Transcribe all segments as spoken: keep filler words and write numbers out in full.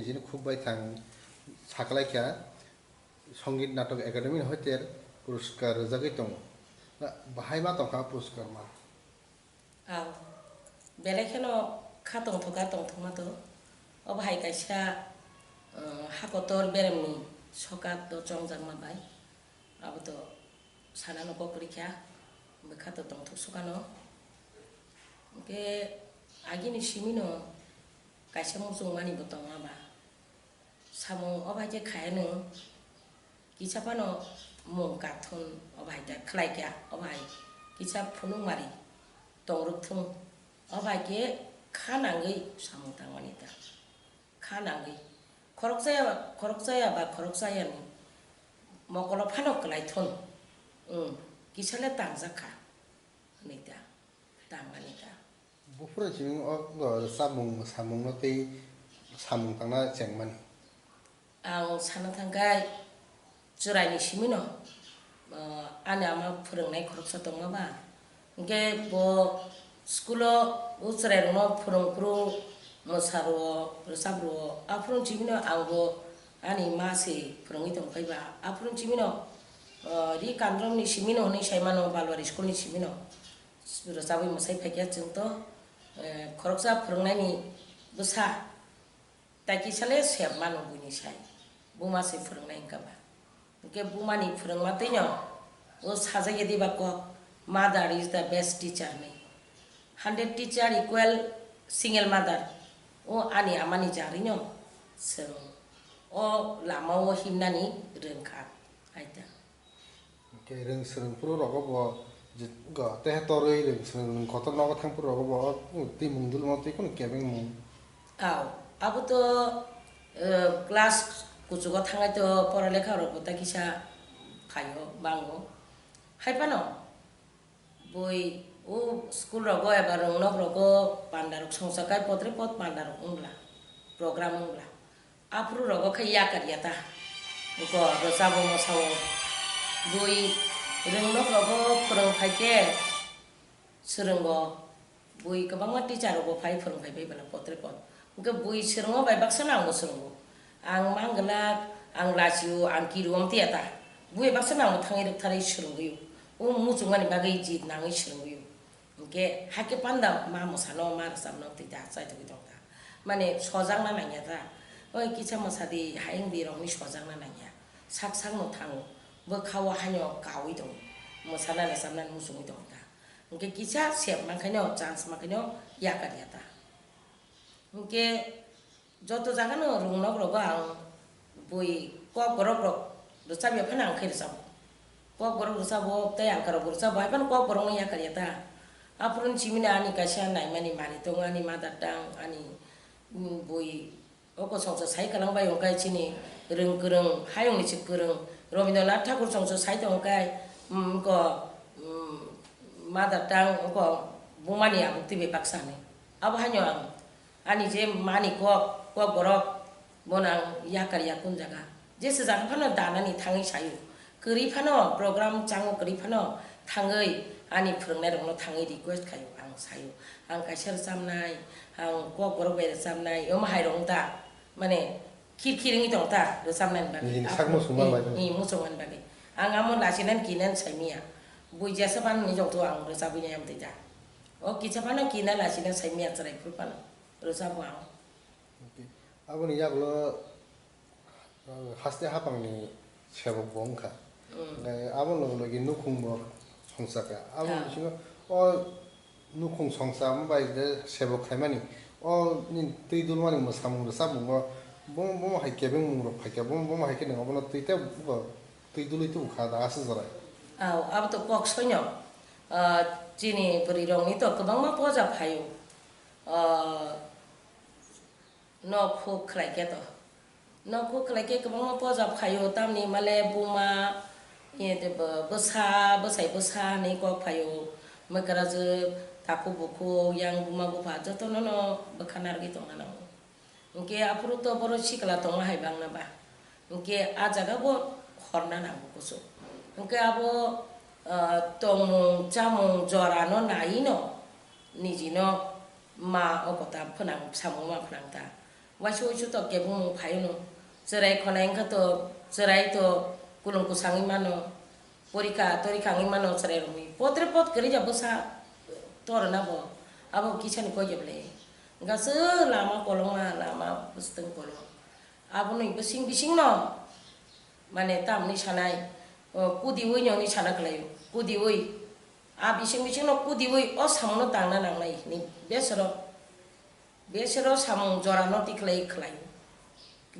Nijini khuk bai thang saklaikha, Songit Natok Academy ni hoite puruskar rwjagwi tongo. Na, bahai ma tongkha puruskar ma? Aw, belai kheno kha tongthokha tongthokma to. Obo hai kaisa, uh, hakotor beremni sokat do chongjakma bai. Abo to sanano kok kwrwi kha, bwkha to tongthok sukano. Hwnkhe agini simino kaisa muchungmani bo tongma ba. Samung o bai khe khainwi kisa phano mung kathun o bai khe khlai kha, o bai kisa phunukmari tongrwk thung, o bai khe kha nangwi samung tangmani ta. Kha nangwi. Khoroksa ya, khoroksa ya ba khoroksa yani mokolo phano kwlai thun. Wng, kisa le tangjak kha, hwnwi ta, tangmani ta. Buphuru chini o, o samung, samungno tei samung tangna chengmani. Ang sana thangkhe, chwraini simino, ah, ani ama phwrwngnai khoroksa tongma ba, hwnkhe bo school-o o chwrairokno phwrwng phuru mwsa rwo, rwchap rwo, aphuru chimino ang bo ani ma se phwrwngwi tongphai ba, aphuru chimino, ah, ri kandromni simino hwnwi sai mano, Balwari school-ni simino rwchabwi mwsai phaikha chwng to, eh, khoroksa phwrwngnaini bwsa. Tai kisa le sep mano buini sai, buma se phwrwngnai wngkha ba. Hwnkhe bumani phwrwngma twino o sajagya diba kok, "Mother is the best teacher" hinwi. Hundred teacher equal single mother. O ani amani jarino chwng o lama o himnani rwngkha, hai ta. Hwnkhe rwng swrwng phuru rogo bo je-, go, teha torwi rwng swrwng kotor nogo thang phuru rogo bo, o, twi mung dulmo twi kheno kebeng mung. Aw, abo to, eh, class kuchugo thangai to pora lekha rok bo ta kisa phaio, bango. Hai phano bui o school rogo eba rwngnok rogo panda rok songcha kai potre pot panda rok wngla, program wngla. Aphuru rogo khe yakar ya ta. Go rwchabo mosao. Bui rwngnok rogo phwrwng phai khe swrwngo. Bui kwbangma teacher rogo phai phwrwng phai bai bala potre pot. Hwnkhe bui swrwngo bai baksa no ang bo swrwngo. Ang mang glak, ang lachio, ang kiru om tiya ta. Bui baksa no ang bo thangwi rwktharwi swrwngwi o. O muchungmani bagwi jit nangwi swrwngwi o. Hwnkhe hakhe panda ma mwsano, ma rwchapno twi da chaithogwi tong ta. Mane sojakna nangya ta. Oi kisa mwsadi, hayung di rokni sojakna nangya. Sak sakno thango. Bwkha-o haino kaui tongo. Mwsana rwchapnani muchungwi tongo ta. Hwnkhe kisa sep mankhaino, chance mankhaino yakar ya ta. Hwnkhe Joto jagano rwngnok rogo ang bui kokborok rok rwchapya phano ang khe rwchabo. Kokborok rwchabo tei angka rokbo rwchabo, hai phano kokborokno yakar ya ta. Aphuru chimino ani kaisa naimani manwi tongo, ani mother tongue, ani, mm, bui oko songcha sai kwlang bai wngkha chini rwng kwrwng, hayungni se kwrwng. Rabindranath Thakur songcha sai tongkha, mm, oko, mm, mother tongue, oko bumani abuk twi bai baksa hinwi. Abo haino ang Ani je mani kok, kokborok, bono ang yakar ya kun jaga. Jesa jaga phano danani thangwi sayo. Kwrwi phano program chango, kwrwi phano thangwi ani phwrwngnairokno thangwi request khaio, ang sayo. Ang kaisa rwchabnai, ang kokborok bai rwchabnai, omo hai rok wng ta, mane khir khir wngwi tong ta rwchabnani bagwi. Nini sak muchungma bai. Ni muchungmani bagwi. Ang amo lachina kinani saimanya. Bui jesa phano ni jokto ang rwchabwi nai amtwi ta. O kisa phano kina lachina saimanya chwrai phuru phano. Rwchabo ang. Okay. Aboni yagulo, uh, haste hapangni sebok bo wngkha. Mm. Hwnkhe abo logi logi nukhung bo songchakha. Aboni bisingo o nukhung songchama bai je sebok khaimani, o nini twi dulmani mwsamung rwchapmungo, bomo, bomo hai kebeng mungrok phaikha, bomo, bomo hai khe nwng obono twi tei buko twi dulwi tubukha da aswk jora. Aw, abo to kok soino. Ah, chini bwrwirokni to kwbangma poja phaio. Ah, nok huk khlai khe to. Nok huk khlai khe kwbangma poja phaio, tamni male buma, iye de bw-, bwsa, bwsai bwsa hinwi kok phaio. Mwkrajwk, takhuk bukhuk, yang buma bupha jotono no bwkha narwgwi tongna nango. Hwnkhe aphuru to borok sikla tongma hai bangna ba. Hwnkhe a jaga bo horna nango kuchuk. Hwnkhe abo, ah, tongmung chamung jorano naiwi no nijino ma o kota phnang, samung ma phnang ta. Waisa waisa to kebengmung phaino. Chwrai khonai wngkha to, chwrai to kulung kwsangwi mano. Porikha torikha wngwi mano chwrai romwi. Potre pot kwrwi ja bwsa torna bo. Abo kisani koi je bwle. Wngkha se lama kolongma, lama bwswtwng kolong. Aboni bising bisingno mane tamni sanai, o, kudiwi noni sana kwlaio. Kudiwi. A bising bisingno kudiwi o samungno tangna nangnai hwnwi besero. Besero samung jorano tikhlai khlai.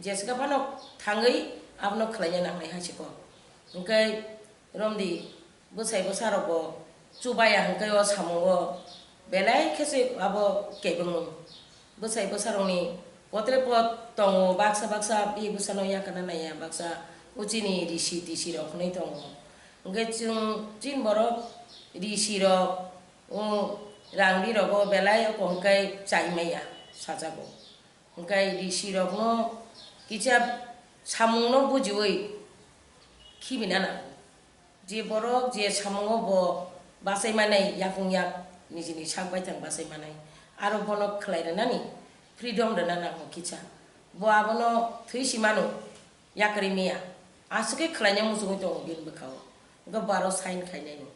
Jeswka phano thangwi abono khlaina nangnai hai se kok. Hwnkhe romdi bwsai bwsarokbo chubaya hwnkhe o samungo belai khe se abo kebengmung. Bwsai bwsarokni potre pot tongo, baksa baksa bihik bwsano yakana naiya, baksa uchini risi tisi rok hwnwi tongo. Hwnkhe chwng chini borok risi rok, o rangri rogo belai oko hwnkhe chai maya sajago. Hwnkhe risi rokno kisa samungno bujiwi khibina nango. Je borok je samungo bo bachai manai yakung yak nijini sak baithang bachai manai, aro bono khlai rwnani freedom rwna nango kisa. Bo abono thwi si mano, yakarwi maya. Aswk khe khlaina muchungwi tongo bini bwkhao. Hwnkhe bo aro sign khainai no.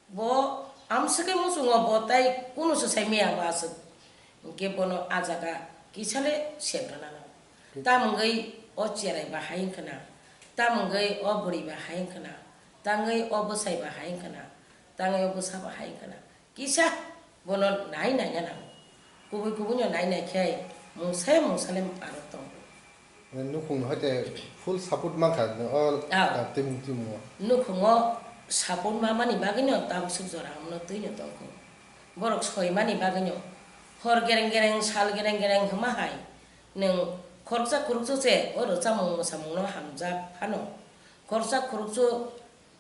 Bo amswk khe muchungo bo tai kunu swsai maya bo aswk. Hwnkhe bono a jaga kisa le sep rwna nango. Tamungwi o cherai ba hai wngkha na, tamungwi o bwrwi ba hai wngkha na, tangwi o bwsai ba hai wngkha na, tangwi o bwsa ba hai wngkha na. Kisa bono nai naina nango. Kubui kubui no nai nai khe mungsa mungsa le aro tongo. Nukhung no hoite full support mankha o Ah. Timung timungo. Nukhungo support mamani bagwino tabuk swk jora wngno twino tongkho. Borok soimani bagwino hor gereng gereng, sal gereng gereng hwnma hai nwng khoroksa khoroksa se o rwchapmung mwsamungno hamjak phano. Khoroksa khoroksa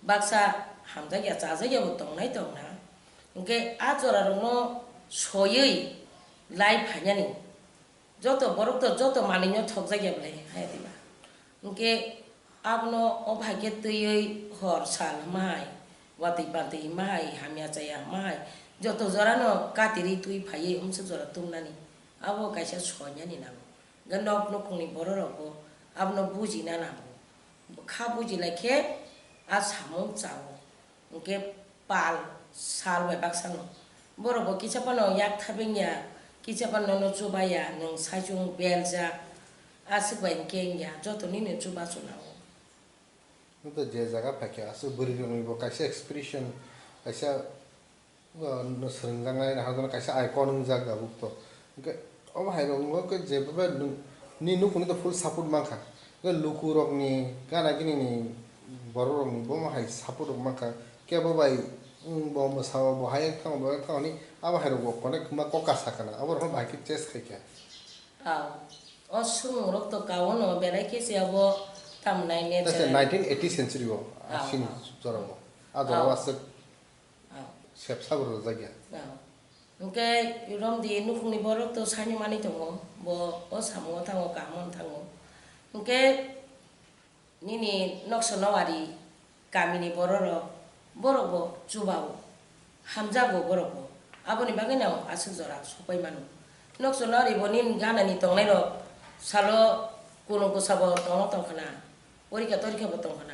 baksa hamjakya chajakyabo tongnai tongna. Hwnkhe a jorarokno soiwi lai phainani. Joto borok to joto manwino thokjakya bwlai hai diba. Hwnkhe abono o bahai khe twiwi hor sal hwnma hai, watwi pantwi hwnma hai, hamya chaya hwnma hai, joto jorano katirwi twi phaiwi umswk jora tumnani. Abo kaisa soinani nango. Hwnkhe nok nukhungni bororokbo abono bujina nango. Kha bujilai khe a samung chao. Hwnkhe pal sal bai baksa no. Borok bo kisa phano yak thabeng ya, kisa phano nono chuba ya, nwng saichung beljak, aswk bai hwnkhe wng ya, joto nini chubachu nango. Nwng to je jaga phaikha, aswk bwrwi rokni bo kaisa expression, kaisa, uh, no swrwngjaknai, nahar jano kaisa icon wngjak tabuk to. Hwnkhe omo hai rok wngkha khe je bwbai nwng, ni nukhungni to full support mankha. Hwnkhe lukurokni gana gini ni borok rokni bomo hai support rok mankha. Kebo bai, mm, bo mwsao bo hai wng thango, bo wng thango ni abo hai rok bo connect ma kok kasa kana. Abo rok no bahai khe chase khai kha. Aw. O swngmung rok to kao no belai khe se abo tamnai That's a natural. Nineteen eighty century o, Aw, asini aw. Jora o. A jora o Aw. Aswk Aw. Sepsa bo rwjak ya. Aw. Hwnkhe romdi nukhungni borok to saimani tongo, bo o samungo thango, kaham thango. Hwnkhe nini noksa nowari kamini bororok, borok bo chubao, hamjago borok bo. Aboni bagwi no aswk jora sokpai mano. Noksa nowari bo nini ganani tongnairok salo kunu bwsabo tongna tongkhna, porikha torikha bo tongkhna.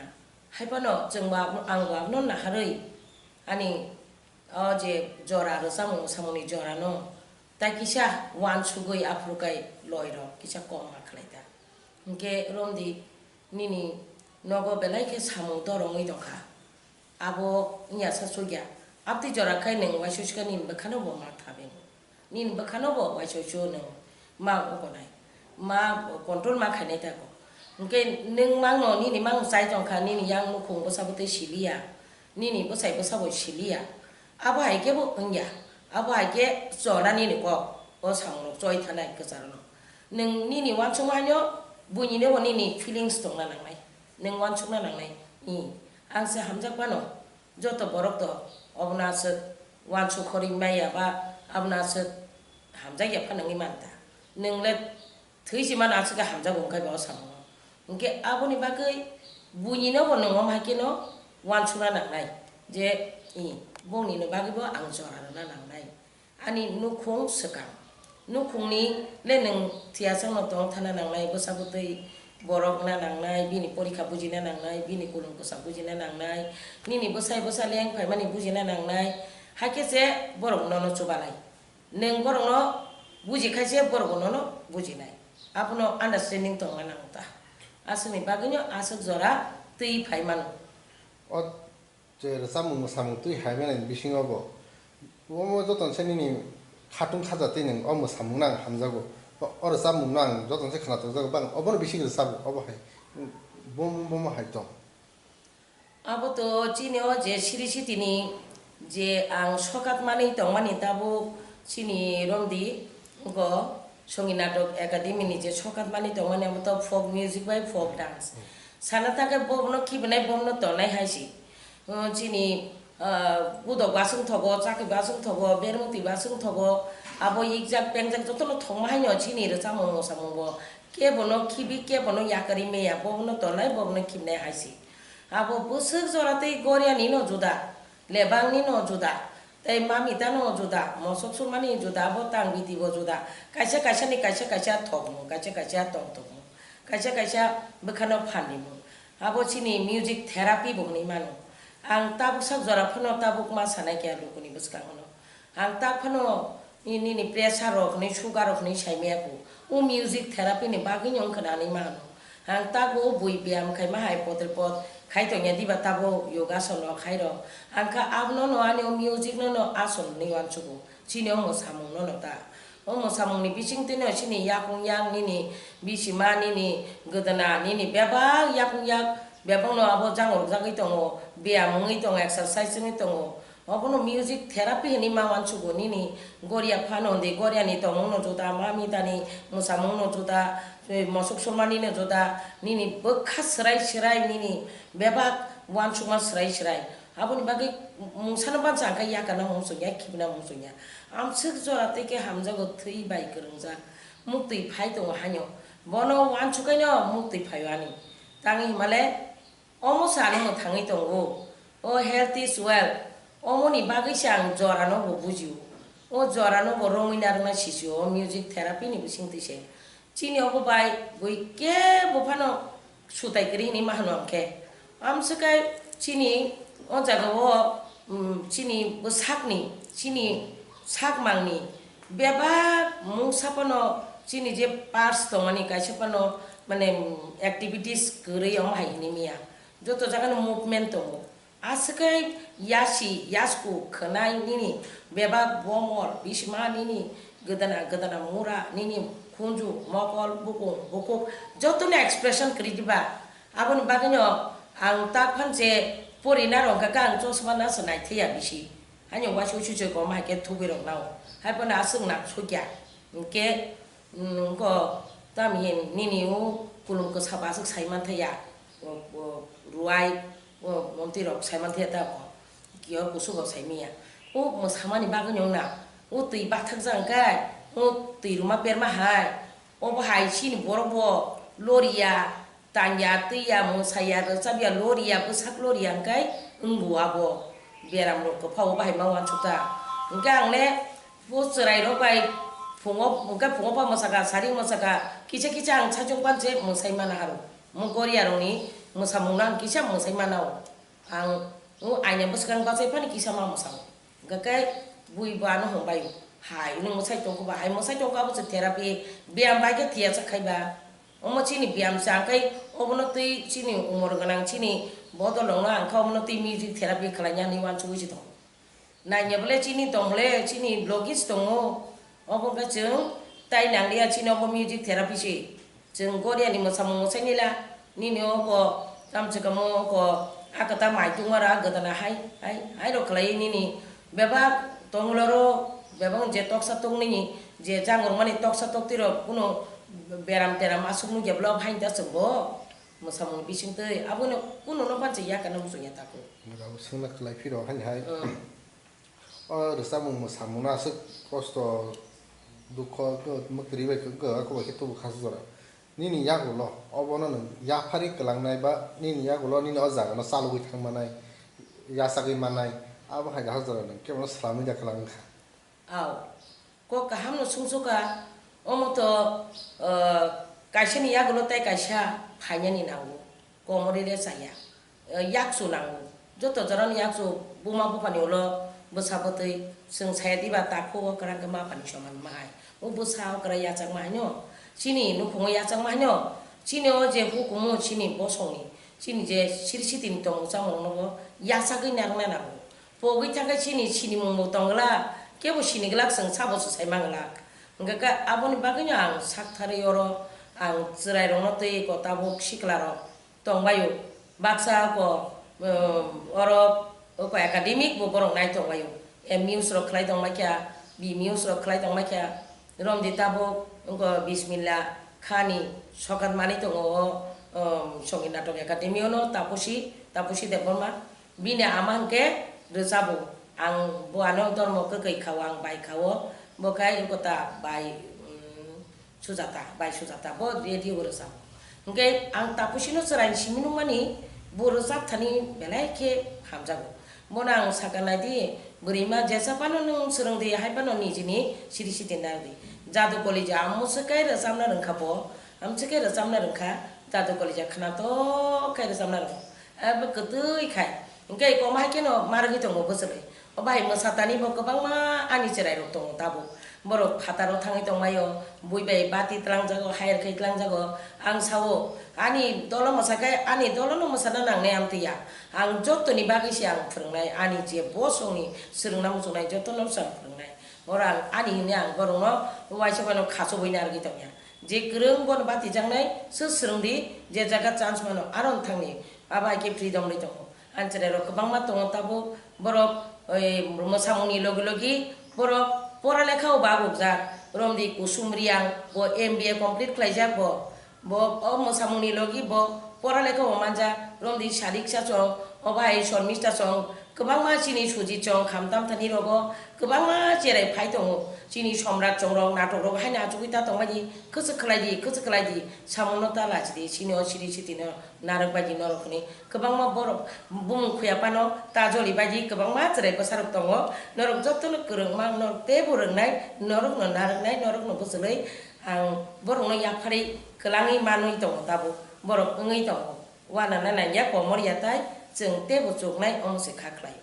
Haiphano chwngbo ang bo abono naharwi ani O je jora rwchapmung samungni jorano tai kisa uansugwi aphuru kai loirok kisa kok ma khlai ta. Hwnkhe romdi nini nogo belai khe samung dor wngwi tongkha. Abo wngya sa sugya. Abtwi jora khai nwng uaisoisu khe nini bwkhano bo ma thabengo. Nini bwkhano bo uaisoisu nwng ma ukonai. Ma control ma khainai tako. Hwnkhe nwng mangno nini mang chai tongkha, nini yang nukhung bwsa bwtwi siliya, nini bwsai bwsa bo siliya. Abo hai khe bo wngya. Abo hai khe chona nini kok, o samungrok choi thanai kwcharno. Nwng nini uansukma haino buinino bo nini feelings tongna nangnai. Nwng uansukna nangnai. I, ang se hamjak phano. Joto borok to obono aswk uansuk khorwi maya ba abono aswk hamjakya phano wngwi manta. Nwng le thwi si mano aswk khe hamjago wngkha ba o samungo. Hwnkhe aboni bagwi buini no bo nwng om hai kheno uansukna nangnai je, i, bongni no bagwi bo ang jora rwna nangnai. Ani nukhung swkang. Nukhungni le nwng thwiasakno tong thana nangnai, bwsa bwtwi borok na nangnai, bini porikha bujina nangnai, bini kulum kwsa bujina nangnai, nini bwsai bwsa leng phaimani bujina nangnai, hakhe se borok nono chubalai. Nwng borokno buji khaise borokbo nono bujinai. Abono understanding tongna nango ta. Aswkni bagwino aswk jora twi phai mano. O je rwchapmung mwsamung twi hai mani bisingo bo. Omo jotono se nini khatung khaja twi nwng o mwsamungno ang hamjago. O, o rwchapmungno ang jotono se khna tongjago, bang obono bising rwchago, obo hai. Bomo, bomo hai tong. Abo to chini o je Sri Siti ni je ang sokat manwi tongmani tabuk chini romdi go Songi Natok Academy ni je sokat manwi tongmani abo to folk music bai folk dance. Sana ta khe bobono khibinai bobono tonai hai si. O chini, ah, budok basung thogo, chakri basung thogo, bermukti basung thogo, abo ikjak pengjak jotono thongma haino chini rwchapmung mwsamung bo kebono khibi kebono yakarwi meya bobono tonai bobono khibinai hai si. Abo bwswk jora tei Goriani no juda, Lebangni no juda, tei Mamita no juda, Mosok Surmani juda, abo Tangbiti bo juda. Kaisa kaisa ni kaisa kaisa thokmung, kaisa kaisa tongthokmung, kaisa kaisa bwkhano phanimung. Abo chini music therapy bo hwnwi mano. Ang tabuk sak jora phano tabuk ma sanai khe lukuni bwskango no. Ang tak phano ni-, nini pressure rok hwnwi, sugar rok hwnwi sai maya kho. O music therapy ni bagwi no wngkha na hinwi ma hwno. Ang tak bo o bui biyam khai ma hai potre pot khai tongya diba tabo yogason rok khai rok. Ang kha abono no ani o music no no ason hwnwi uansugo. Chini o mwsamung no no ta. O mwsamung ni bising twi no chini yakung yak nini bisima nini gwdana nini bebak yakung yak bebak no abo jang rok jagwi tongo, biyam wngwi tongo, exercise wngwi tongo. Obono music therapy hinwi ma uansugo nini Goria phano hwndi Goria ni tongmung no juda, Mamita ni mwsamung no juda, eh, Mosok Surmani no juda, nini bwkha swrai swrai nini bebak uansukma swrai swrai. Aboni bagwi mungsa no bansa ang khe yakana mungsungya, khibina mungsungya. Amswk jora tei khe hamjago thwi bai kwrwngjak, muktwi phai tongo haino. Bono uansukaino muktwi phaio ani. Tangwi himale Omo se ano mwthangwi tongo. O health is wealth. Omoni bagwi se ang jorano bo bujio. O jorano bo romwi narwkna sisio, o music therapy ni bisingtwi se. Chini obo bai bui kebo phano sutai kwrwi hinwi ma hwno ang khe. Amswkhe chini o jaga o, um, chini bwsakni, chini sakmangni bebak mungsa phano chini je parts tongmani kaisa phano mane, um, activities kwrwi omo hai hinwi maya. Joto jagano movement tongo. Aswkhe yasi, yasku, khwnai nini bebak bomor, bisima nini gwdana, gwdana mura, nini khunju, mokol, bukung, bukuk, jotono expression kwrwi diba. Aboni bagwino ang tak phan je pori narwkha khe ang chosma nasa naithaya bisi. Haino waisa uisu choi kom hai khe thugwi rok nao. Hai phano aswk nak sukya. Hwnkhe, mm, wngkha tamhin nini o kulum kwsa bo aswk sai manthaya. O, o, ruai, o, montri rok sai manthaya ta bo. Kiyor kusu bo sai manya. O mwsamani bagwino wngna. O twi bathakjak hwnkhe, o twi rwma perma hai. Obo hai chini borok bo loriya, tanya, twiya, mwsaya, rwchabya, loriya, bwsak loriya hwnkhe wngo abo. Beram rok kwpha o bahai ma uansukha. Hwnkhe ang le bo chwrai rok bai phungo, hwnkhe phungo pha mwsakha, sari mwsakha, kisa kisa ang saichung pan se mwsai mana haro. Mo Goria rokni mwsamung no ang kisa mwsai mana o. Ang o aina bwskang bachai phano kisa ma mwsao. Hwnkhe bui bo ano hwnbai o. Hai, nwng mwsai tongkha ba? Hai, mwsai tongkha, abo se therapy, biyam bai khe tiya cha khai ba. Omo chini biyam se, ang khai obono twi chini umor gwnang chini bodol rokno ang kha obono twi music therapy khlaina hinwi uansugwi se tongo. Naina bole chini tong bole chini logis tongo. Obo wngkha chwng tai nang liya chini obo music therapy se. Chwng Goria ni mwsamung mwsai nila. Nini o bo tamchikamo o bo a kwtal mai tungma rok a gwdana hai, hai, hai rok khlaiwi nini bebak tongmolo ro bebak je toksa tong nini je jang rwmani toksa toktwi rok kuno beram teram aswk nukya bwlai hai ta chwng bo mwsamung bising twi abono kuno no panchi yakana muchungya tako. Rok swngna khlai phiro hai hai. Hmm. O rwchapmung mwsamungno aswk kosto, dukho, mwktwi bai kwrwi bai khe tubu kha jora. Nini yagulo obono nwng yapharwi kwlangnai ba nini yagulo nini o jagano chalogwi thang manai, yachagwi manai, abo hai khe jora nwng kebono swlamwi da kwlang wngkha. Ao. Kok kaham no sumsukha, omo to, o, kaisa ni yagulo tei kaisa phainani nango, komorwi le chaya, o, yakchu nango. Joto jora ni yakchu buma bupha ni ulo bwsa bwtwi chwng saya diba takhuk o kwrang khe ma pha ni soman ma hai. O bwsa o kwrang yachak ma haino, chini nukhung o yachak ma haino, chini o je hukumu chini bosong ni, chini je siri siti ni tongmung chamung no bo yachagwi narwk nai nango. Pogwi thangkhe chini sinimungbo tongglak, kebo siniglak chwng sabo se sai manglak. Hwnkhe khe aboni bagwino ang saktharwi oro ang chwrairokno tei eko tabuk siklarok tongbaio. Baksa eko, um, oro eko academic bo borok nai tongbaio. M E S rok khlai tongbaikha, B M E S rok khlai tongbaikha. Romdi tabuk eko Bismillah Khan ni sokat manwi tongo o, um, Songit Natok Academy ono Tapusi, Tapusi Debbarma. Bini ama hwnkhe rwchabo. Ang bo ano dormo kwkwi kha-o, ang bai kha-o. Bo khe eko ta bai, um, Sujata, bai Sujata, bo radio o rwchabo. Hwnkhe ang Tapusino chwrai simi nukmani, bo rwchap thani belai khe hamjago. Bono ang sakha, naidi, bwrwima jesa phano nwng swrwngdi, hai phano nijini siri siti narwkdi. Jadu Kolija, ang mwswk khe rwchapna rwngkha bo, ang mwswk khe rwchapna rwngkha, Jadu Kolija khwnathok khe rwchapna rwngkha. Abo kwtwi khai. Hwnkhe eko ma hai kheno ma rwgwi tongo bwswlwi. O bahai mwsatani bo kwbangma ani chwrairok tongo tabuk. Borok phataro thangwi tongmai-o, bui bai bati twlangjago, hire khai twlangjago. Ang sao, ani dolo mwsakhe, ani dolono mwsana nangnai amtwi ya. Ang jottoni bagwi se ang phwrwngnai, ani je bosongni swrwngna muchungnai jotono se ang phwrwngnai. Oro ang ani hwnwi ang borokno uaisa phano khachubui narwgwi tongya. Je kwrwng bono batijaknai, se swrwngdi, je jaga chance mano, aro wng thangni, abo hai khe freedom rwi tongo. Ani chwrairok kwbangma tongo tabuk, borok, oi, mwsamungni logi logi borok pora lekha o bagukjak, romdi Kusum Riyang, bo M B A complete khlaijak bo, bo o mwsamungni logi bo pora lekha o manjak, romdi Sadik Sachong, o bai Shormista Song, kwbangma chini Sujit Song, Khamtam Thani rogo, kwbangma cherai phai tongo, chini Somrat Song rok, natok rok haino achugwi ta tongmani, kwchwk khlai di, kwchwk khlai di, samungno ta lachi di, chini o siri sitino. Narwk bai di norok hwnwi kwbangma borok bumung khuya phano ta joli bai di kwbangma chwrai bwsarok tongo. Norok jotono kwrwngma, norok teibo rwngnai, norokno narwknai, norokno bwchwlwi ang borokno yapharwi kwlangwi manwi tongo tabuk. Borok wngwi tongo. Uanana nangya komor ya tai chwng teibo chuknai omo se kha khlaio.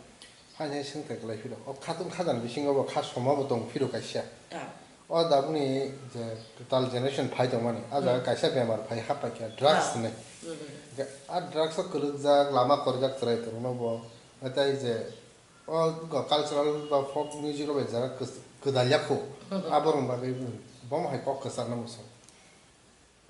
Haini hai swngthai kwlai phiro. O khatun khajani bisingo bo kha soma bo tong phiro kaisa. Ah. O daboni je total generation phai tongmani, a jaga Hmm. kaisa bemar phai hap paikha, drugs Ah. hinwi. Hmm. Hwnkhe a drugs o kwlwkjak, lama korijak chwrai tongno bo. Tei je o go cultural ba folk music rok bai jaga kwdal yakho. Hmm. Aborok bagwi bomo hai kok kwchangno muchung.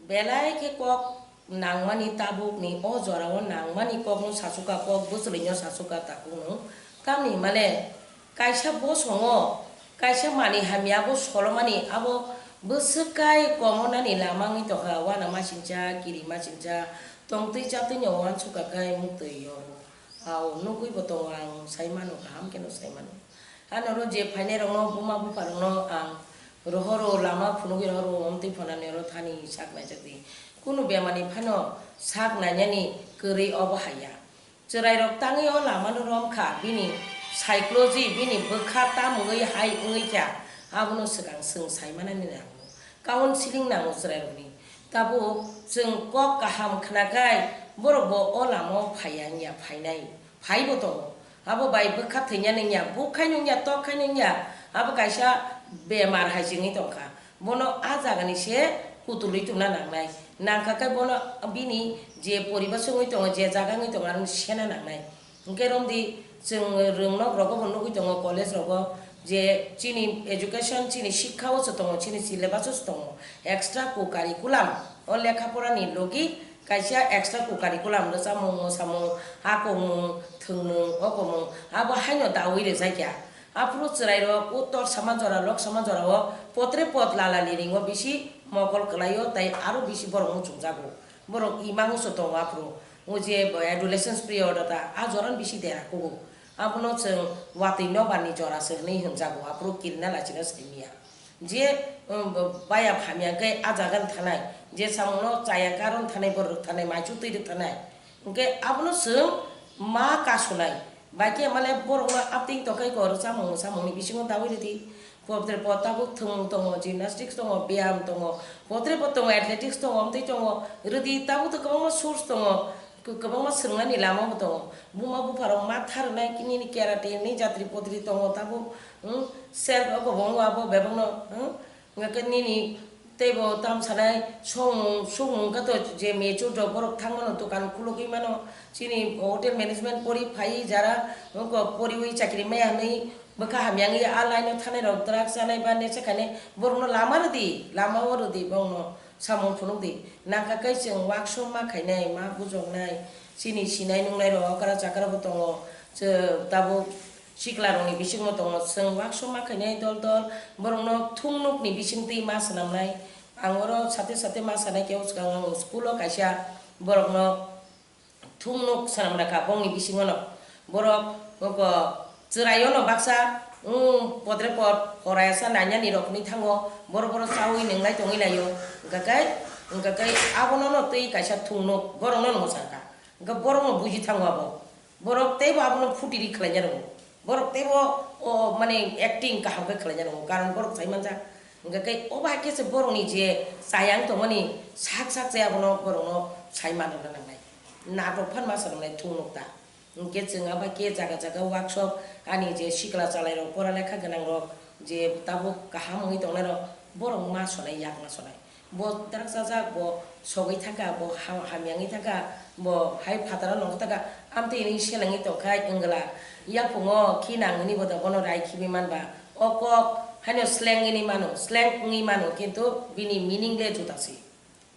Belai khe kok nangmani tabukni o jorao nangmani kokno sasuka, kok bwchwlwino sasuka tabukno. Tamni hwnmale kaisa bosongo kaisa manwi hamya bo solomani abo bwswk kai komonani lama wngwi tongkha, uanamasingcha, kirimasingcha, tongtwi chatwino uansukha khe muktwi yorwo. Ao, nugwi bo tongo, ang sai mano, kaham kheno sai mano. Ano oro je phainai rokno, buma bupha rokno ang rohoro, lama phunugwi rohoro, omtwi phonani oro thani sak naijak di. Kunu bemani phano sak nainani kwrwi obo haiya. Chwrai rok tangwi o lama no rom kha, bini psychology, bini bwkha tam wngwi hai wngwi kha, abono swkang chwng sai manani nango. Counseling nango chwrairokni. Tabuk chwng kok kaham khnakhai borokbo o lamao phaiya wngya, phainai, phaibo tongo. Abo bai bwkha thwinani wngya, buk khaino wngya, tok khaino wngya, abo kaisa bemar hai se wngwi tongkha. Bono a jagani se kutulwi tongna nangnai. Nangkha khe bono bini je poribar se wngwi tongo, je jaga wngwi tongo, aroni sena nangnai. Hwnkhe romdi chwng rwngnok rogo bo nugwi tongo, college rogo je chini education, chini sikha o se tongo, chini syllabus o se tongo, extra co-curriculum o lekha pora ni logi kaisa extra co-curriculum, rwchapmung, mwsamung, hakongmung, thwngmung, okomung abo haino daui rwjakya. Aphuru chwrai rok uttor sama jora, lok sama jora o potre pot lala liring o bisi mokol kwlai o, tai aro bisi borok muchungjago. Borok imang uso tongo aphuru. O je bo adolescence period o ta, a joran bisi dera kugo. Abono chwng watwi nobar ni jora se hwnwi hwnjago, aphuru kirina lachina simi ya. Je, um, bo-, baya phamya khe a jaga ni thanai, je samungno chaya karon thanai, borok thanai, maichu twi rwk thanai. Hwnkhe abono chwng ma kasunai. Bai khe male borokno apting tongkhai kor chamung samungni bisingo daui rwdi. Potre po tabuk thwngmung tongo, gymnastics tongo, biyam tongo, potre po tongo, athletics tongo, amtwi tongo, rwdi tabuk to kwbangma source tongo, kw-, kwbangma swrwngnani lama bo tongo. Buma bupharok ma tharwnai nini karate ni jatri potri tongo tabuk, hmm, self abo bo abo bebakno, hmm, hwnkhe nini teibo tam sanai songmung sukmung wngkha to je mature rok borok thangmano dokan khulugwi mano, chini hotel management pori phai jara wngkha poriwi chakri maya hwnwi bwkha hamya wngwi a line o thanai rok drugs chanai ba nesa khainai borokno lama rwdi, lama o rwdi borokno samung phunukdi. Nangkha khe chwng workshop ma khainai, ma bujoknai, chini sinai nungnai rok okra chakra bo tongo, chwng tabuk sikla rokni bisingo tongo, chwng workshop ma khainai dol dol borokno thungnukni bisingtwi ma swnamnai. Ang oro sate sate ma sanai khe, o swkang ang school o kaisa borokno thungnuk swnam rakha bongni bisingono. Borok oko chwraiono baksa, um, podre pod horayasa nainani rok hinwi thango, borok borok chaui nwnglai tongwi laio. Hwnkha khe, hwnkha khe abonono twi kaisa thungnuk borokno mwsangkha. Hwnkhe borokno buji thango abo. Borok teibo abono phutiri khlaina rwo. Borok teibo o mane acting kaham khe khlaina rwo. Karon borok sai manjak. Hwnkha khe obo hai khe se borokni je chayang tongmani sak sak se abono borokno sai manna nangnai. Natok phan ma swnamnai thung nuk ta. Hwnkhe chwng abo khe jaga jaga workshop ani je sikla chalairok pora lekha gwnangrok je tabuk kaham wngwi tongnairok borok ma sonai yak ma sonai. Bo drak chajak, bo sogwi thangkha, bo ha-, hamya wngwi thangkha, bo hai phataro nongkha thangkha, amtwi hinwi selengwi tongkha wngla. Yaphungo khinang hwnwi bo da bono rai khibi manba. O kok haino slang hinwi mano, slang wngwi mano, kintu bini meaning le juda se.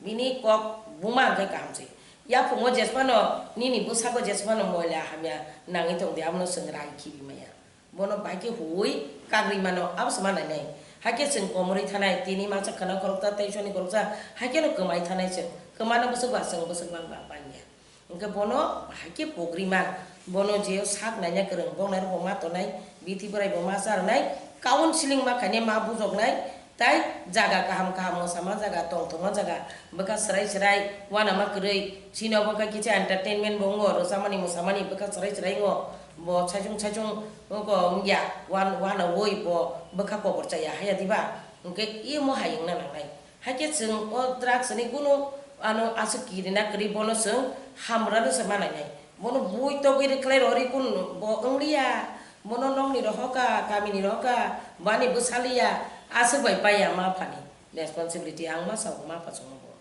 Bini kok buma hwnkhe kaham se. Yaphungo jesmano, nini bwsako jesmano moila hamya nangwi tongdi, abono chwng rai khibi maya. Bono bai khe huwi kagwi mano, abo se ma nainai. Hai khe chwng komorwi thanai, tini masa khwna khoroksa, tei soni khoroksa, hai kheno kwmai thanai chwng. Kwmano bwswk ba chwng bwswk man ba bangya. Hwnkhe bono hai khe pogri man, bono je sak naina kwrwng, boknai rokbo ma tonai, bithi bwrai bo ma charwnai, counseling ma khainai, ma bujoknai, tai jaga kaham kaham mwsama jaga, tongthokma jaga, bwkha chwrai chwrai, uanama kwrwi, chini obo wngkha kisa entertainment bo wngo, rwchapmani mwsamani bwkha chwrai chwrai wngo, bo saichung saichung wngo wngya, uan-, uanaui bo bwkha kobor chaya haya diba, hwnkhe imo hai wngna nangnai. Hakhe chwng o drugs ni kunu ano aswk kirina kwrwi, bono chwng hamrano se ma nainai. Bono bui togwi rwkhlai rwri kun bo wngliya. Bono nokni rohoka, kamini rohoka, bani bwsaliya, aswk bai paiya ma phani responsibility, ang ma sao ma pha chwngno bo.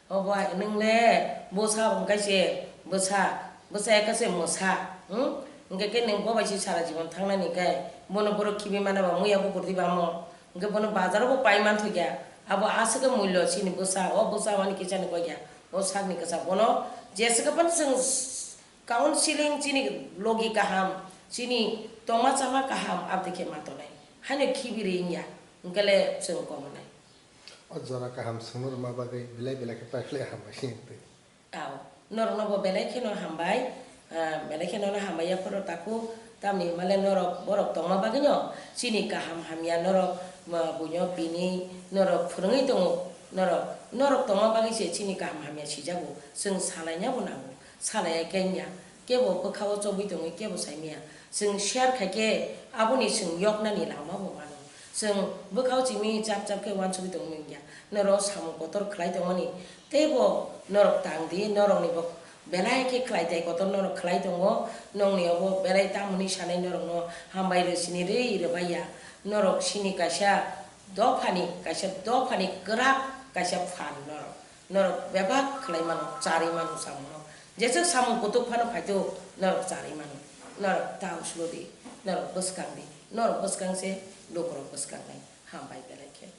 O bai nwng le bwsa wng khe se bwsa, bwsa ya khe se mwsa, hmm? Hwnkhe khe nwng bo bai se sara jibon thangnani khe bono borok khibi mana ba muya bukur di ba mo. Hwnkhe bono bazar o bo pai man thokya. Abo aswk khe mullo chini bwsa, o bwsa wani kisa ni koi ya, o sakni kisa. Bono jeswk phano chwng counseling chini logi kaham, chini tongma chama kaham, aboni khe ma tonai. Haino khibi ri wngya, hwnkhe le chwng komonai. O jora kaham swngno rwma bagwi belai belai khe paiphlai hambai se wngtwi. Ao, norokno bo belai kheno hambai, ah, belai kheno no hambai yaphoro takhuk, tamni hwnba le norok borok tongma bagwino chini kaham hamya norok, ah, buino bini norok phwrwngwi tongo, norok, norok tongma bagwi se chini kaham hamya sijago, chwng salaina bo nango, salai ya khe wngya, kebo bwkha o chobwi tongwi kebo saimaya, chwng share khai khe aboni chwng yoknani lama bo mano, chwng bwkha o chimi chap chap khe uansugwi tongwi wngya, norok samung kotor khlai tongmani, Teibo norok tang di, norokni bo belai khe khlai tai kotor norok khlai tongo, nokni obo belai tamoni sanai norokno hambai rw sini rwi rwbai ya, norok sini kaisa dophani, kaisa dophani kwrak kaisa phan norok, norok bebak khlai mano, charwi mano samungo, jeswk samung kutuk phano phaitu norok charwi mano, norok ta usulo di, norok bwskang di, norok bwskang se lukurok bwskang nai, hambai belai khe.